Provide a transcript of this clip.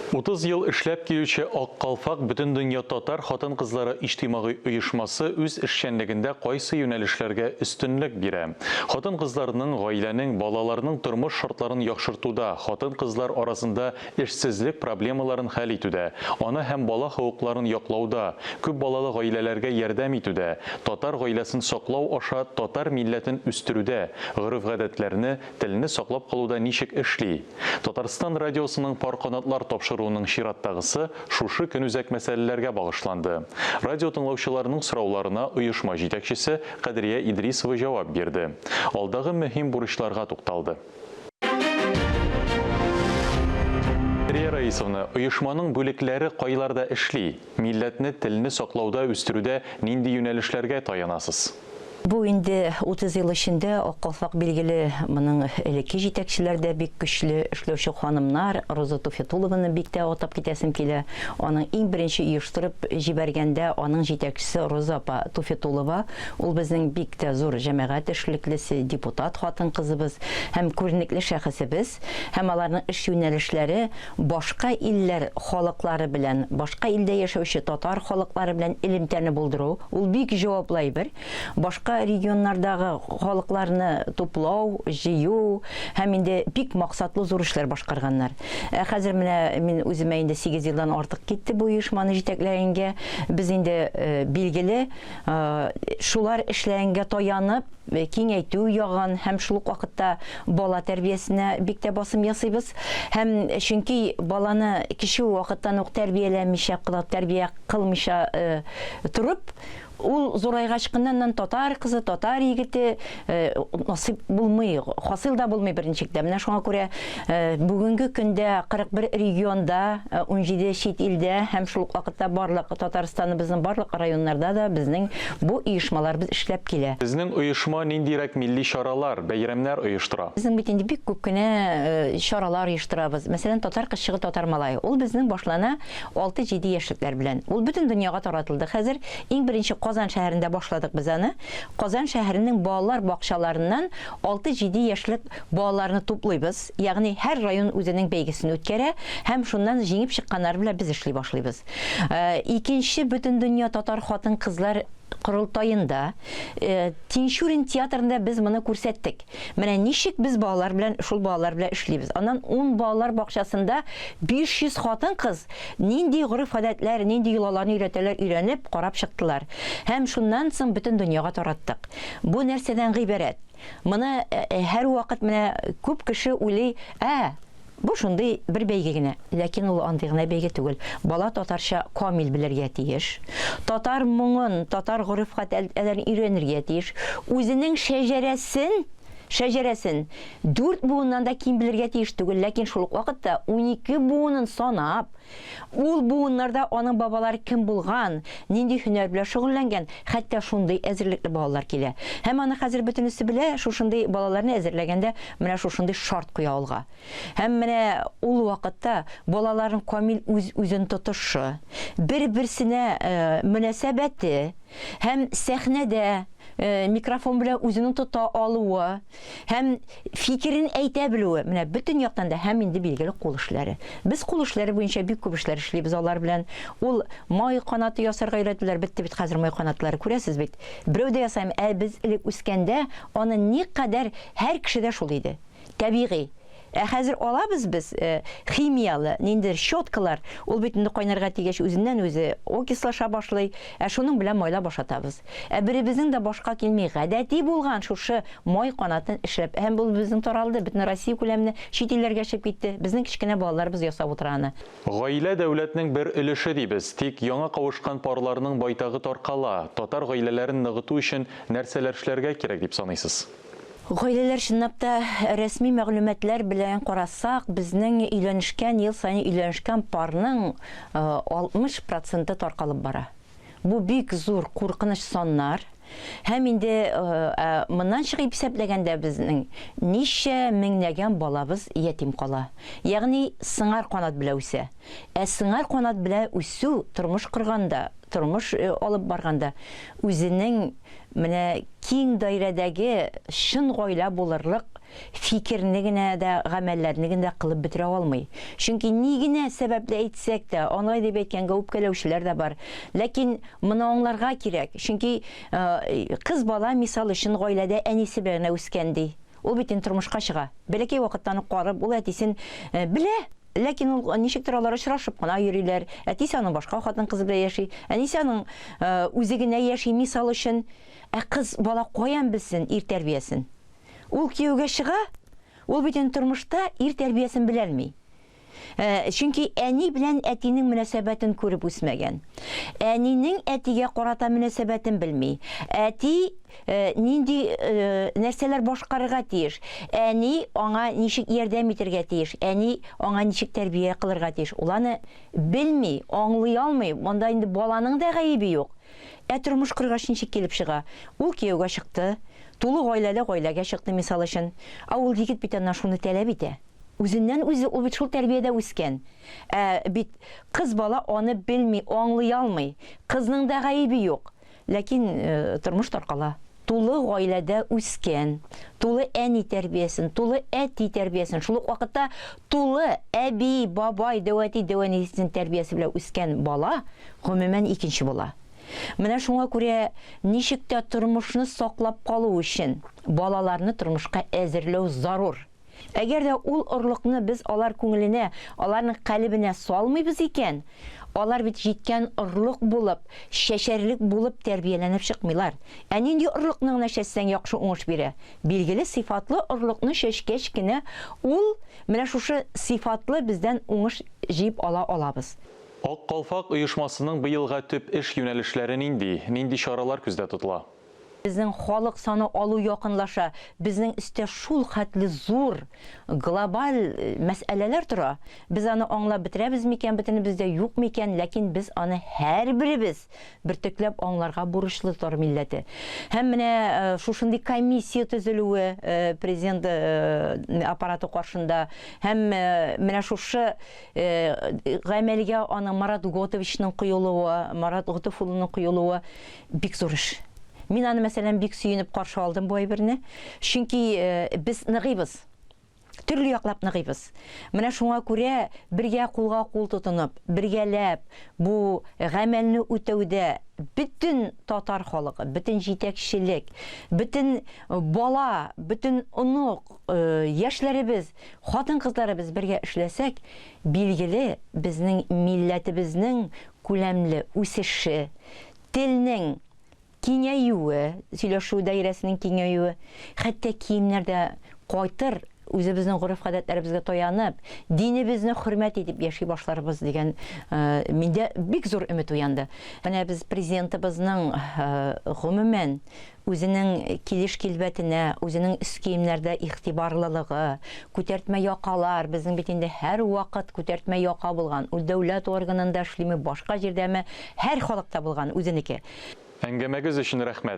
30 ел эшләп килүче Ак калфак Бөтендөнья татар хатын-кызлары иҗтимагый оешмасы үз эшчәнлегендә кайсы юнәлешләргә өстенлек бирә? Хатын-кызларның, гаиләнең, балаларның тормыш шартларын яхшыртуда, хатын-кызлар арасында эшсезлек проблемаларын хәл итүдә, ана һәм бала хокукларын яклауда, күп балалы гаиләләргә ярдәм итүдә, татар гаиләсен саклау аша татар милләтен үстерүдә, гореф-гадәтләрне, телне саклап калуда ничек эшли? Татарстан радиосының Пар канатлар тапшыруының чираттагысы шушы көнүзәк мәсьәләләргә багышланды. Радио тыңлаучыларның сорауларына оешма җитәкчесе Кадрия Идрисова җавап бирде. Алдагы мөһим бурычларга тукталды. Кадрия Раисовна, оешманың бүлекләре кайларда эшли? Милләтне, телне саклауда, үстерүдә нинди юнәлешләргә таянасыз? Бу инде 30 ел эчендә Ак калфак билгеле, моның элекке җитәкчеләр дә бик көчле эшләүче ханымнар, Роза Туфетулованы бик тә атап китәсем килә. Аның иң беренче оештырып җибәргәндә аның җитәкчесе Роза апа Туфетулова, ул безнең бик тә зур җәмәгать эшлеклесе, депутат хатын-кызыбыз һәм күренекле шәхесебез һәм аларның эш юнәлешләре башка илләр халыклары белән, башка илдә яшәүче татар халыклары белән элемтәне булдыру, ул бик җаваплы әйбер. Башка регионнардагы халыкларны туплау, җыю һәм инде бик максатлы зур эшләр башкарганнар. Ә хәзер менә мин үземә инде 8 елдан артык китте бу оешманы җитәкләгәнгә. Без инде э, билгеле э, шулар эшләгәнгә таянып, э, киңәйтү ягын һәм шул ук вакытта бала тәрбиясенә бик тә басым ясыйбыз. Һәм чөнки баланы кече вакыттан ук тәрбияләмичә, тәрбия кылмыйча э, торып, ул зурайгач кыннан татар кызы, татар егете э, насыйп булмый, хасил да булмый берничек тә. Менә шуңа күрә э, бүгенге көндә 41 регионда, 17 чит илдә һәм шул ук вакытта барлык Татарстаныбызның барлык районнарда да безнең бу оешмаларыбыз эшләп килә. Сезнең оешма ниндирәк милли чаралар, бәйрәмнәр оештыра? Безнең бит инде бик күп кенә э, чаралар оештырабыз. Мәсәлән, Татар кызчыгы, татар малае. Ул безнең башлана 6-7 яшьлекләр белән. Ул бөтен дөньяга таратылды хәзер. Иң беренче Казан шәһәрендә башладык без аны. Казан шәһәренең балалар бакчаларыннан 6-7 яшьлек балаларны туплыйбыз. Ягъни һәр район үзенең бәйгесен үткәрә һәм шуннан җиңеп чыкканнар белән без эшли башлыйбыз. Э, икенче Бөтендөнья татар хатын-кызлар корылтаенда э, Тинчурин театрында без моны күрсәттек. Менә ничек без балалар белән шул балалар белән эшлибез. Аннан 10 балалар бакчасында 500 хатын-кыз нинди гореф-гадәтләр, нинди йолаларны өйрәтәләр, өйрәнеп, карап чыктылар. Һәм шуннан соң бөтен дөньяга тараттык. Бу нәрсәдән гыйбарәт? Моны э, э, һәрвакыт менә күп кеше уйлый, ә, бу шундый бер бәйге генә. Ләкин ул андый гына бәйге түгел. Бала татарча камил белергә тиеш. Татар моңын, татар гореф-гадәтләрен өйрәнергә тиеш. Үзенең шәҗәрәсен, шәҗәрәсен дүрт буыннан да ким белергә тиеш түгел, ләкин шул ук вакытта 12 буынын санап, ул буыннарда аның бабалары кем булган, нинди һөнәр белән шөгыльләнгән, хәтта шундый әзерлекле балалар килә. Һәм аны хәзер бөтенесе белә, шушындый балаларны әзерләгәндә менә шушындый шарт куя алга. Һәм менә ул вакытта балаларның камил үз-үзен тотышы, бер-берсенә э, мөнәсәбәте һәм сәхнәдә э, микрофон белән үзенең тота алуы һәм фикерен әйтә белүе, менә бөтен яктан да һәм инде билгеле кул эшләре. Без кул эшләре буенча бик күп эшләр эшлибез алар белән. Ул май канаты ясарга өйрәтүләр бетте бит хәзер май канатлары күрәсез бит. Берәү дә ясамый. Ә без элек үскәндә аны никадәр һәр кешедә шул иде. Тәбигый. Ә хәзер алабыз без э, химиялы, ниндидер щеткалар, ул бит инде кайнарга тигәч үзеннән үзе окислаша башлый, ә шуның белән майлап ашатабыз. Ә беребезнең дә башка килми гадәти булган шушы май канатын эшләп. Һәм бу безнең таралды, бөтен Россия күләменә, чит илләргә чыгып китте. Безнең кечкенә балаларыбыз ясап утыра аны. Гаилә дәүләтнең бер өлеше дибез. Тик яңа кавышкан парларның байтагы таркала. Татар гаиләләрен ныгыту өчен нәрсәләр эшләргә кирәк дип саныйсыз? Гаиләләр чынлап та рәсми мәгълүматлар белән карасак, безнең өйләнешкән, ел саен өйләнешкән парның 60 проценты таркалып бара. Бу бик зур куркыныч саннар. Һәм инде моннан чыгып исәпләгәндә безнең ничә меңләгән балабыз ятим кала. Ягъни сыңар канат белән үсә. Ә сыңар канат белән үсү тормыш корганда. тормыш алып барганда үзенең менә киң даирәдәге чын гаилә булырлык фикерне генә дә, гамәлләрне генә дә кылып бетерә алмый. Чөнки ни генә сәбәпле әйтсәк тә, алай дип әйткәнгә үпкәләүчеләр дә бар. Ләкин моны аңларга кирәк. Чөнки кыз бала, мисал өчен, гаиләдә әнисе белән генә үскән, ди. Ул бит инде тормышка чыга. Бәләкәй вакыттан ук карып, ул әтисен белә. Ләкин ул ничектер алар очрашып кына йөриләр. Әтисе аның башка хатын-кыз белән яши. Әнисе аның үзе генә яши, мисал өчен. Ә кыз бала каян белсен ир тәрбиясен? Ул кияүгә чыга, ул бит инде тормышта ир тәрбиясен беләлми. Чөнки әни белән әтинең мөнәсәбәтен күреп үсмәгән. Әнинең әтигә карата мөнәсәбәтен белми. Әти нинди нәрсәләр башкарырга тиеш, әни аңа ничек ярдәм итәргә тиеш, әни аңа ничек тәрбия кылырга тиеш. Ул аны белми, аңлый алмый. Монда инде баланың да гаебе юк. Ә тормыш коргач ничек килеп чыга? Ул кияүгә чыкты, тулы гаиләле гаиләгә чыкты, мисал өчен. Ә ул егет бит аннан шуны таләп итә. Үзеннән үзе ул бит шул тәрбиядә үскән. Ә бит кыз бала аны белми, аңлый алмый. Кызның да гаебе юк. Ләкин тормыш таркала. Тулы гаиләдә үскән, тулы әни тәрбиясен, тулы әти тәрбиясен, шул ук вакытта тулы әби, бабай, дәү әти, дәү әнисенең тәрбиясе белән үскән бала, гомумән, икенче була. Менә шуңа күрә ничек тә тормышны саклап калу өчен балаларны тормышка әзерләү зарур. Әгәр дә ул орлыкны без алар күңеленә, аларның калебенә салмыйбыз икән, алар бит җиткән орлык булып, чәчәрлек булып тәрбияләнеп чыкмыйлар. Ә нинди орлыкны гына чәчсәң яхшы уңыш бирә? Билгеле, сыйфатлы орлыкны чәчкәч кенә ул менә шушы сыйфатлы бездән уңыш җыеп ала алабыз. Ак калфак оешмасының быелга төп эш юнәлешләре нинди? Нинди чаралар күздә тотыла? Безнең халык саны алу якынлаша, безнең өстә шул хәтле зур глобаль мәсьәләләр тора. Без аны аңлап бетерәбез микән, бөтенебез дә юк микән, ләкин без аны һәрберебез бөртекләп аңларга бурычлы татар милләте. Һәм менә шушындый комиссия төзелүе президент аппараты каршында һәм менә шушы гамәлгә аның Марат Готовичның куелуы, Марат Готыф улының куелуы Бик зур эш. Мин аны, мәсәлән, бик сөенеп каршы алдым бу әйберне. Чөнки без ныгыйбыз. Төрле яклап ныгыйбыз. Менә шуңа күрә бергә кулга кул тотынып, бергәләп бу гамәлне үтәүдә бөтен татар халыкы, бөтен җитәкчелек, бөтен бала, бөтен онык, яшьләребез, хатын-кызларыбыз бергә эшләсәк, билгеле, безнең милләтебезнең күләмле үсеше, телнең киңәюе, сөйләшү даирәсенең киңәюе, хәтта киемнәр дә кайтыр, үзебезнең гореф-гадәтләребезгә таянып, динебезне хөрмәт итеп яши башларбыз дигән миндә бик зур өмет уянды. Менә без президентыбызның гомумән Үзенең килеш-килбәтенә, үзенең өс-киемнәрдә игътибарлылыгы, күтәртмә якалар, безнең бит инде һәрвакыт күтәртмә яка булган, ул дәүләт органында эшлиме, башка җирдәме, һәр халыкта булган, үзенеке. Әңгәмәгез өчен рәхмәт.